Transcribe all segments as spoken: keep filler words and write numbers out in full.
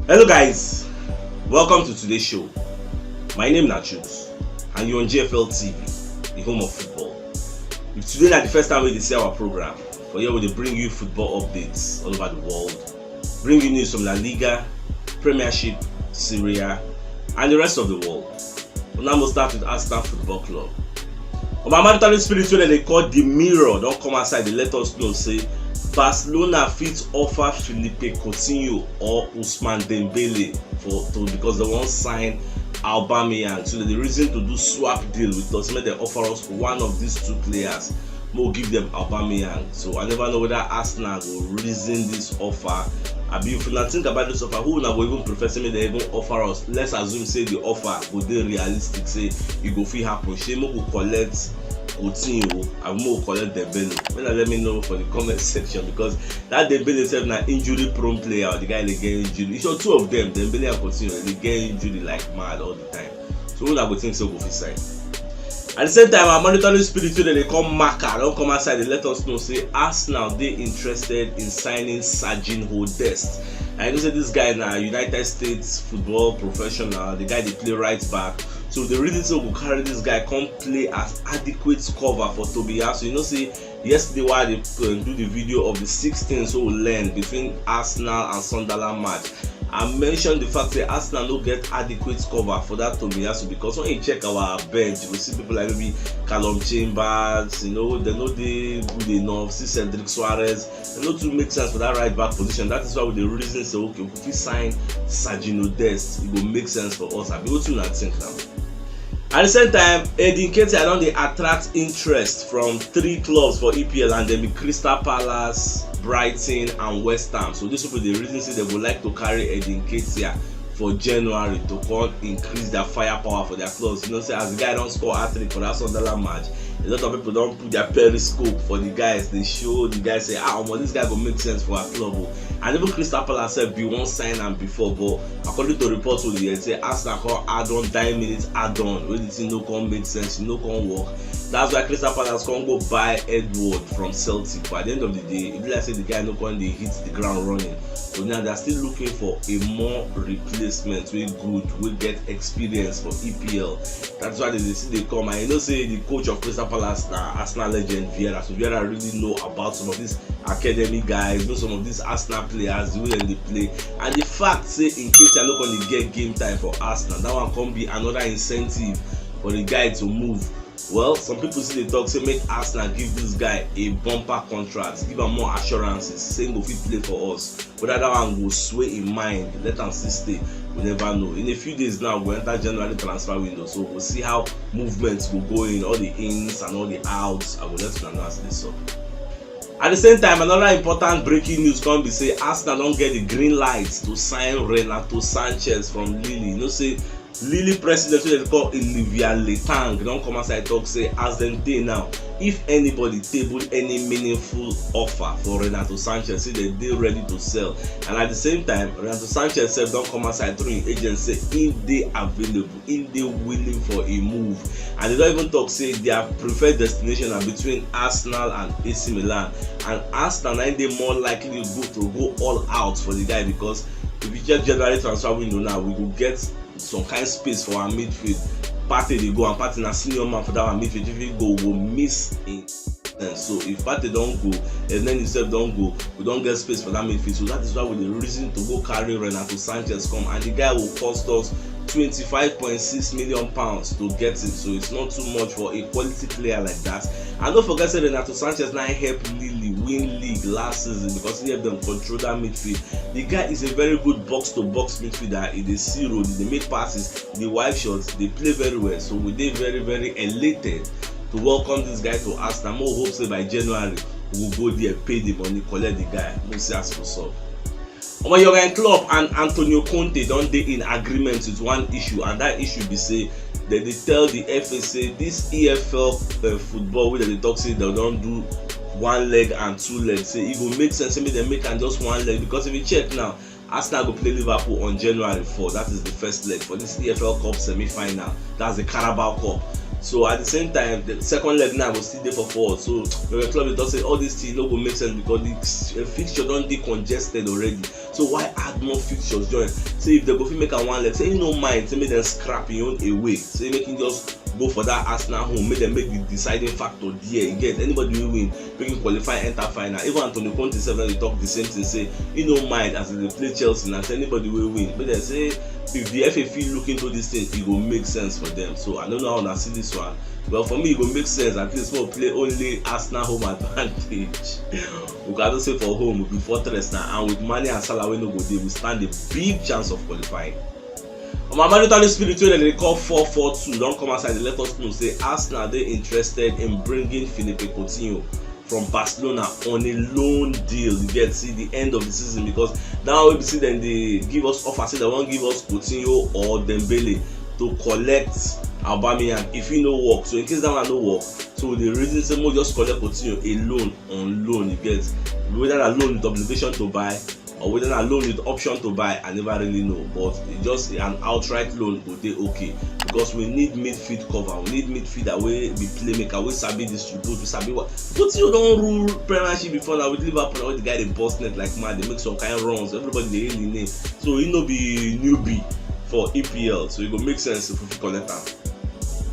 Hello guys, welcome to today's show. My name na Chuks and you're on G F L T V, the home of football. If today na the first time wey you dey see our program, for here we dey bring you football updates all over the world, bring you news from La Liga, Premiership, Serie A, and the rest of the world. Una must start with Arsenal Football Club. Omo, Mandatory spirit wey dem dey call the Mirror don come outside dey let us know say Barcelona fit offer Philippe Coutinho or Ousmane Dembele for to because dem wan sign Aubameyang. So dem dey reason to do swap deal with us, make dem offer us one of these two players. Make we give dem Aubameyang. So I never know whether Arsenal go reason this offer. Abi if una think about this offer, who una go even prefer say make dem even offer us? Let's assume say the offer go dey realistic, say e go fit happen. Shey make we collect Coutinho, abi make we collect Dembele? Make una let me know for the comment section, because that Dembele sef na injury prone player. The guy dey get injury. If not two of them, Dembele and Coutinho, dey get injury like mad all the time. So una go think say we go fit sign. At the same time, our Mandatory spirit wey dem dey call Marca don come outside dey let us know say Arsenal dey interested in signing Sergiño Dest. I know say this guy na United States football professional. The guy dey play right back. So the reason say we go carry this guy come play as adequate cover for Tomiyasu. You know say yesterday while I dey um, do the video of the six things wey we learn between Arsenal and Sunderland match, I mention the fact say Arsenal no get adequate cover for that Tomiyasu, because when you check our bench, you go see people like maybe Calum Chambers, you know, dem no dey good enough. See Cedric Soares, e no too make sense for that right back position. That is why we dey reason say, okay, if we fit sign Sergiño Dest, e go make sense for us. Abi wetin una think now? At the same time, Eddie Nketiah don dey attract interest from three clubs for E P L, and dem be Crystal Palace, Brighton and West Ham. So these people dey reason say dem go like to carry Eddie Nketiah for January to come increase their firepower for their clubs. You know say as the guy don score hat-trick for that Sunderland match, a lot of people don put their periscope for the guys, dey show the guys say, ah, omo, this guy go make sense for our club o. And even Crystal Palace sef bin wan sign am before, but according to reports wey we hear, say Arsenal come add on nine minutes add on wey the thing no come make sense, e no come work. That's why Crystal Palace come go buy Edward from Celtic. But at the end of the day, e be like say the guy no come dey hit the ground running. So now they are still looking for a more replacement wey good, wey get experience for E P L. That's why they dey still dey come. And you know say the coach of Crystal Palace na Arsenal legend Vieira. So Vieira really know about some of these academy guys, know some of these Arsenal players, the way dem dey play. And the fact say Nketiah no come dey get game time for Arsenal, that one come be another incentive for the guy to move. Well, some people still dey talk say make Arsenal give this guy a bumper contract, give am more assurances, say he go fit play for us. Whether that one go sway im mind, let am still stay, we never know. In a few days now, we go enter January transfer window, so we'll see how movements go go in, all the ins and all the outs. I go let una know as e dey sup. At the same time, another important breaking news come be say Arsenal don get the green light to sign Renato Sanches from Lille. You know say Lille president wey dem dey call Olivier Letang don come outside talk say as dem dey now, if anybody table any meaningful offer for Renato Sanches, say dem dey ready to sell. And at the same time, Renato Sanches sef don come outside through im agent say im dey available, im dey willing for a move. And dem don even talk say their preferred destination na between Arsenal and A C Milan. And Arsenal na im dey more likely go to go all out for the guy, because if you check January transfer window now, we go get some kind space for our midfield. Partey dey go, and Partey na senior man for that our midfield. If he go, we go miss im. And so if Partey don go, and then himself don go, we don get space for that midfield. So that is why we dey reason to go carry Renato Sanches come, and the guy will cost us twenty-five point six million pounds to get him. So it's not too much for a quality player like that. And don't forget say Renato Sanches na help Lille win league last season because he help them control that midfield. The guy is a very good box to box midfielder. He dey see road, he dey make passes, he dey wipe shots, he dey play very well. So we dey very, very elated to welcome this guy to Arsenal. Mo hope say by January we go go there, pay the money, collect the guy. Mo see as e go solve. Omo, Jurgen Klopp and Antonio Conte don dey in agreement with one issue, and that issue be say dem dey tell the F A say this E F L uh, football wey dem dey talk say dem don do one leg and two leg, say e go make sense say make dem make am just one leg, because if you check now, Arsenal go play Liverpool on January four. That is the first leg for this E F L Cup semi-final. That's the Carabao Cup. So at the same time, the second leg now go still dey for forward. So the club dey talk say all this thing no go make sense because the fixture don dey congested already. So why add more fixtures join? Say if dem go fit make am one leg, say he no mind, say make dem scrap him own away. Say make him just go for that Arsenal home, make dem make the deciding factor there. You get, anybody wey win, make him qualify enter final. Even Antonio Conte sef don dey talk the same thing, say he no mind as dem dey play Chelsea na, say anybody wey win, make dem say if the F A fit look into this thing, e go make sense for them. So I don't know how una see this one. Well, for me, e go make sense at least make we play only Arsenal home advantage. We can just say for home, we be fortress now, and with Mane and Salah wey no go dey, we stand a big chance of qualifying. On my Maritali Spirit wey dem dey call four four two don come outside dey let us know say Arsenal dey interested in bringing Philippe Coutinho from Barcelona on a loan deal. You get, see the end of the season, because that one wey be say dem dey give us offer say dem wan give us Coutinho or Dembele to collect Aubameyang. If e no work, so in case that one no work, so we dey reason say make we just collect Coutinho alone on loan. You get, whether na loan with obligation to buy or whether na loan with option to buy, I never really know, but e just an outright loan go dey okay, because we need midfield cover, we need midfielder wey be playmaker, wey sabi distribute, wey sabi what. Coutinho don rule Premiership before now with Liverpool, na wey the guy dey burst net like mad, dey make some kind runs, everybody dey hail him name. So he no be newbie for E P L, so e go make sense if we fit collect am.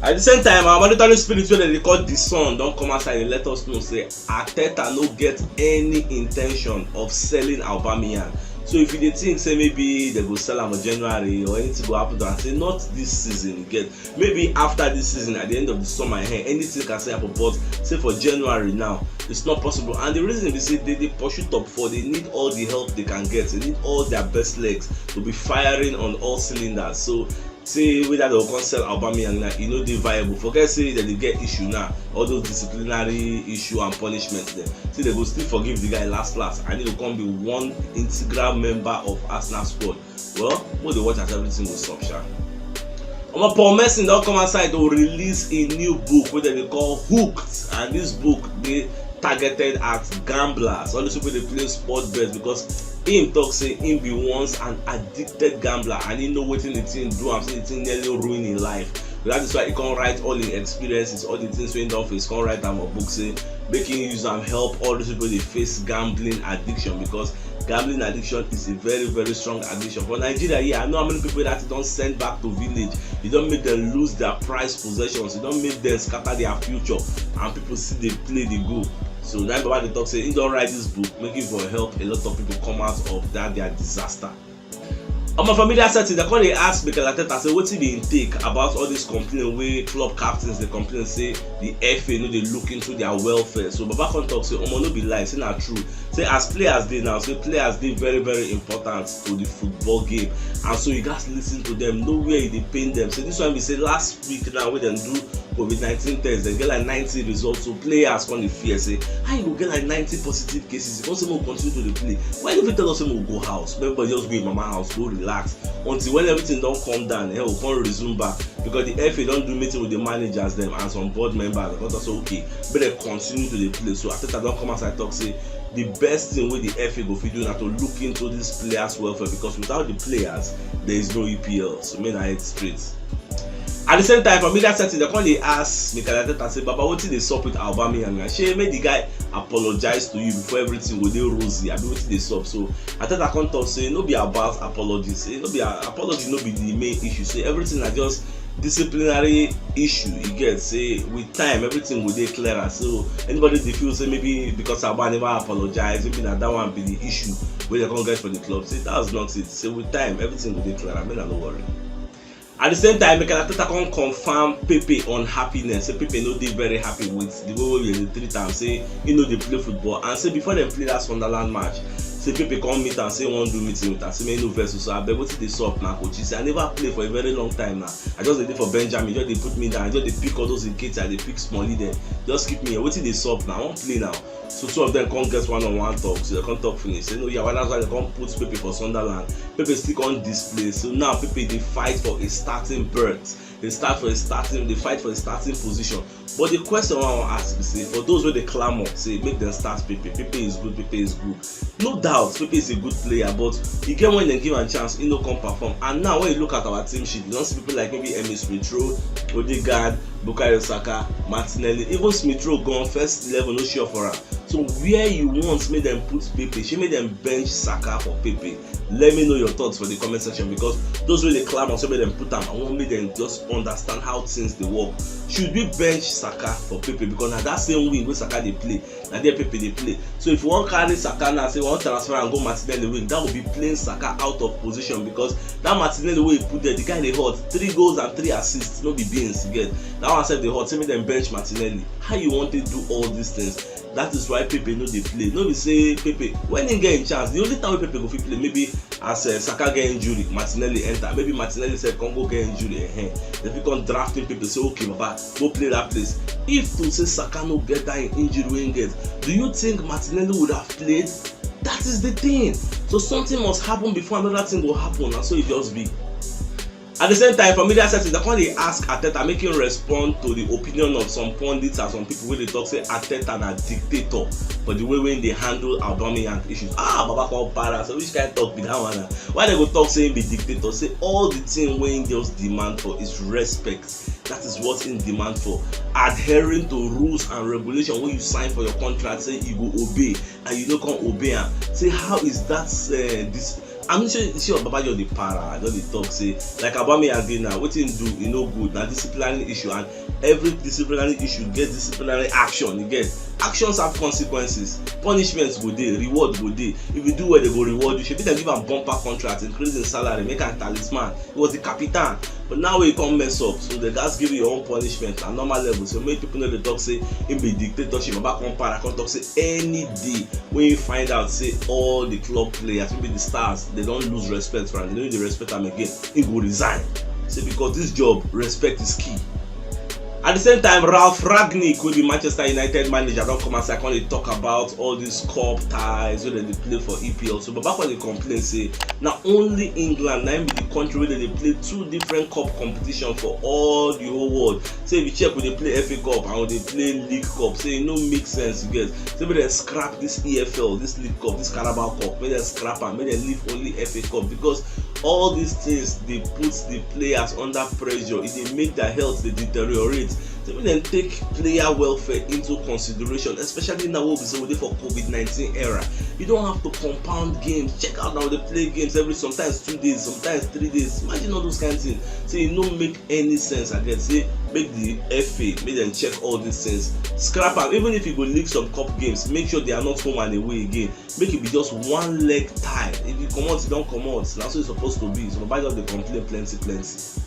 At the same time, our Maritali Spirit wey dem dey call The Sun don come outside dey let us know say Arteta no get any intention of selling Aubameyang. So if you dey think say maybe dem go sell am for January or anything go happen to am, say not this season, you get, maybe after this season, at the end of the summer, eh, anything can still happen. But say for January now, it's not possible. And the reason be say dem dey pursue top four, dem need all the help dem can get, dem need all their best legs to be firing on all cylinders. So say whether dem go come sell Aubameyang now, e no dey viable. Forget say dem dey get issue now, all those disciplinary issue and punishment dem. Say dem go still forgive the guy last last, and e go come be one integral member of Arsenal squad. Well, make we dey watch as everything go sup sha. Omo, Paul Merson don come outside to release a new book wey dem dey call Hooked, and this book dey targeted at gamblers, all those people dey play sport bet, because him talk say him be once an addicted gambler and he know wetin the thing do am, say the thing nearly ruin him life. That is why he come write all him experiences, all the things wey he don face, come write am for book, say make him use am help all those people dey face gambling addiction, because gambling addiction is a very, very strong addiction. For Nigeria here, I know how many people that don send back to village. E don make them lose their prized possessions. E don make them scatter their future, and people still dey play dey go. So na Baba dey talk say he don write this book, make e for help a lot of people come out of that their disaster. On my familiar setting, dem come dey ask Mikel Arteta say wetin be him take about all this complaint wey club captains dey complain say the F A no dey look into their welfare. So Baba come talk say, omo, no be lie, say na true. Say as players dey now, say players dey very, very important to the football game, and so you gats listen to them, know where e dey pain them. Say this one be say last week now wey dem do COVID nineteen test, dem get like ninety results. So players come dey fear say, how you go get like ninety positive cases? You come say make we continue to dey play. Why you fit tell us say make we go house? Make everybody just go im mama house, go relax until when everything don calm down, eh, we come resume back, because the F A don do meeting with the managers dem and some board members. Dem come talk say okay, make dem continue to dey play. So Arteta don come outside talk say the best thing wey the F A go fit do na to look into these players welfare, because without the players, there is no E P L. So make una head straight. At the same time, for media setting, dem come dey ask Mikel Arteta say, Baba, wetin dey sup with Aubameyang? And shey make the guy apologize to you before everything go dey rosy? Abi wetin dey sup? So Arteta come talk say no be about apology. Say no be a- apology, no be the main issue. Say everything na just disciplinary issue. You get, say with time everything go dey clearer. So anybody dey feel say maybe because Auba never apologize, maybe na that one be the issue wey dem come get for the club, say that's not it. Say with time everything go dey clearer, make una no worry. At the same time, Mikel Arteta come confirm Pepe unhappiness. Say Pepe no dey very happy with the way wey we dey treat am. Say he no dey play football, and say before dem play that Sunderland match, say Pepe come meet am, say he wan do meeting with am, say make he no vex. So abeg, wetin dey sup na, coach? He say I never play for a very long time now. I just dey dey for Benjamin, just dey put me down, I just dey pick all those Nketiah, I dey pick Smalling dem. Just keep me here. Wetin dey sup now? I wan play now. So two of them come get one on one talk. So dem come talk finish. Say no, yeah, well, that's why dem come put Pepe for Sunderland. Pepe still come display. So now Pepe dey fight for a starting berth They start for a starting, they fight for a starting position. But the question I want to ask is, say, for those where they clamor, say make them start Pepe. Pepe is good, Pepe is good. No doubt, Pepe is a good player, but you get when they give a chance, he no come perform. And now when you look at our team sheet, you don't see people like maybe Emil Smith Rowe, Odegaard, Bukayo Saka, Martinelli, even Smith Rowe gone first eleven, no sure for her. So where you want make them put Pepe? She make them bench Saka for Pepe. Let me know your thoughts for the comment section, because those wey dey clamor say make dem put am, I wan make dem just understand how things dey work. Should we bench Saka for Pepe? Because na that same wing wey Saka dey play, na there Pepe dey play. So if you wan carry Saka now, say you wan transfer and go Martinelli wing, that would be playing Saka out of position, because that Martinelli wey you put there, the guy dey hot, three goals and three assists, no be beans you get. That one sef dey hot, say make dem bench Martinelli. How you wan take do all these things? That is why Pepe no dey play. No be say Pepe, when he get him chance, the only time wey Pepe go fit play, maybe as uh, Saka get injury, Martinelli enter. Maybe Martinelli sef come go get injury. Eh, they fit come draft him, Pepe say, okay, Baba, go play that place. If to say Saka no get that injury wey he get, do you think Martinelli would have played? That is the thing. So something must happen before another thing go happen, and so e just be. At the same time, for media settings, they come dey ask Arteta make him respond to the opinion of some pundits and some people wey dey talk say Arteta na dictator for the way wey they handle Aubameyang issues. Ah, Baba come para. So which kind talk be that one? Na why they go talk say he be dictator? Say all the thing wey he just demand for is respect. That is what he demand for. Adhering to rules and regulation wey you sign for your contract, say you go obey, and you no come obey am. Say how is that? Uh, this I'm sure, sure Baba just dey para, just dey talk say like Aubameyang dey now, wetin do e no good, na disciplinary issue, and every disciplinary issue get disciplinary action. You get, actions have consequences, punishments go dey, reward go dey. If you do well, they go reward you. Shebi dem give am bumper contract, increase in salary, make am talisman. He was the captain, but now he come mess up, so they gats give you your own punishment at normal level. So make people no dey talk say him be dictatorship. Baba come para, come talk say any day when you find out say all the club players, maybe the stars, they don't lose respect for him, they don't dey respect him again, he go resign. Say because this job, respect is key. At the same time, Ralf Rangnick, wey be Manchester United manager, don come outside come dey talk about all these cup ties wey dem dey play for E P L. So Baba come dey complain say na only England na im be the country wey dem dey play two different cup competition for all the whole world. Say if you check, we dey play F A Cup and we dey play League Cup. Say e no make sense, you get. Say make dem scrap this E F L, this League Cup, this Carabao Cup. Make dem scrap am, make dem leave only F A Cup, because all these things dey put the players under pressure. E dey make their health dey deteriorate. Say make dem take player welfare into consideration, especially now wey be say we dey for COVID nineteen era. You don't have to compound games. Check out now, they play games every, sometimes two days, sometimes three days. Imagine all those kind of things. Say e no make any sense again. Say make the F A, make dem check all these things. Scrap am. Even if you go league some cup games, make sure they are not home and away again. Make it be just one leg tie. If you comot, you don comot. Na so e suppose to be. So Baba just dey complain plenty, plenty.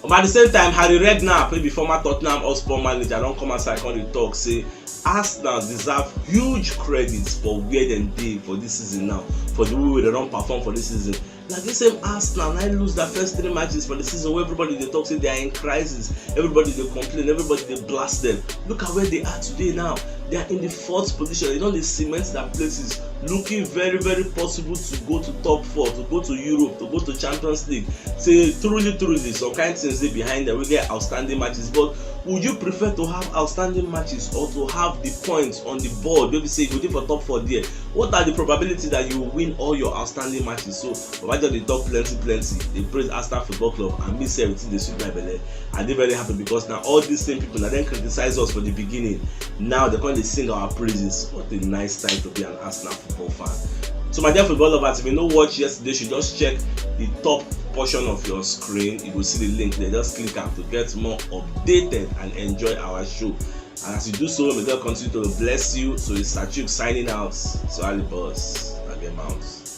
But at the same time, Harry Redknapp, wey be former Tottenham Hotspur manager, don come outside come dey talk say Arsenal deserve huge credit for where dem dey for this season now, for the way wey dem don perform for this season. Na this same Arsenal na lose their first three matches for the season, where everybody dey talk say they are in crisis, everybody dey complain, everybody dey blast them. Look at where they are today now. They are in the fourth position. They don dey cement their places, looking very, very possible to go to top four, to go to Europe, to go to Champions League. Say truly, truly, some kind things dey behind them. We get outstanding matches, but would you prefer to have outstanding matches or to have the points on the board? Maybe say you go dey for top four there. What are the probability that you will win all your outstanding matches? So Baba just dey talk plenty, plenty. Dey praise Arsenal Football Club, and me sef, wetin dey sweet my belle. I dey very happy because na all these same people na dem criticize us for the beginning. Now they come dey sing our praises. What a nice time to be an Arsenal football fan. So my dear football lovers, if you no watch yesterday, you should just check the top portion of your screen. You go see the link there. Just click am to get more updated and enjoy our show. And as you do so, may God continue to bless you. So it's Sachuk signing out. So Ali Boss, I get mounts.